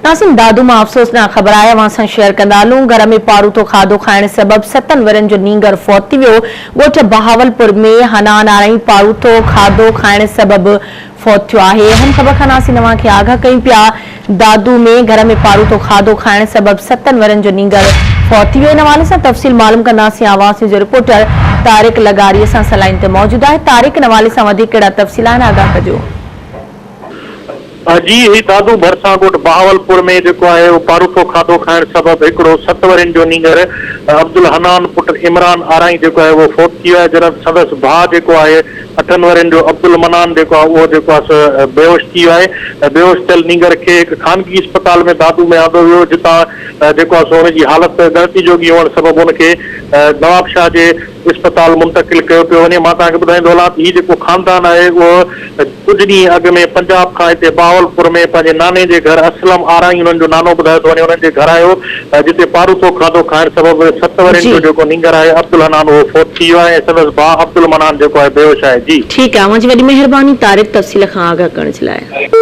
ناظرين دادو مان افسوسناڪ خبر آهي اوهان سان شيئر ڪندا هلون گهر ۾ پاروٿو کاڌو کائڻ سبب ستن ورهين جو نينگر فوت ٿي ويو ڳوٺ بهاولپور ۾ حنان آرائين پاروٿو کاڌو کائڻ سبب فوت ٿيو آهي اهم خبر کان ناظرين اوهان کي آگاهه ڪيون پيا دادو ۾ گهر ۾ پاروٿو کاڌو کائڻ سبب ستن ورهين جو نينگر فوت ٿي ويو ان حوالي سان تفصيل معلوم ڪنداسين آواز نيوز جو رپورٽر طارق لغاري اسان سان لائين تي موجود آهي طارق ان حوالي سان وڌيڪ ڪهڙا تفصيل آهن آگاهه ڪجو. جي هي دادو ڀرسان ڳوٺ بهاولپور ۾ جيڪو آهي اهو پاروٿو کاڌو کائڻ سبب هڪڙو ست ورهين جو نينگر عبدالحنان پٽ عمران آرائين جيڪو آهي اهو فوت ٿي ويو آهي جڏهن ته سندس ڀاء جيڪو آهي اٺن ورهين جو عبدالمنان جيڪو آهي اهو جيڪو آهي سو بيهوش ٿي ويو آهي بيهوش ٿيل نينگر کي هڪ خانگي اسپتال ۾ دادو ۾ آندو ويو جتان جيڪو آهي سو ان جي حالت ڳڻتي جوڳي هئڻ سبب ان کي نوابشاهه جي اسپتال منتقل ڪيو پيو وڃي مان توهان کي ٻڌائيندو هلان ته هي جيڪو خاندان آهي اهو ڪجهه ڏينهن اڳ ۾ پنجاب کان هتي بهاولپور ۾ پنهنجي ناني جي گهر اسلم آرائين انهن جو نانو ٻڌايو ٿو وڃي انهن جي گهر آيو جتي پاروٿو کاڌو کائڻ سبب ست ورهين جو جيڪو نينگر آهي عبدالحنان اهو فوت ٿي ويو آهي ۽ سندس ڀاء عبدالمنان جيڪو آهي بيهوش آهي جي. ٺيڪ آهي اوهان جي وڏي مهرباني طارق تفصيل کان آگاهه ڪرڻ جي لاء.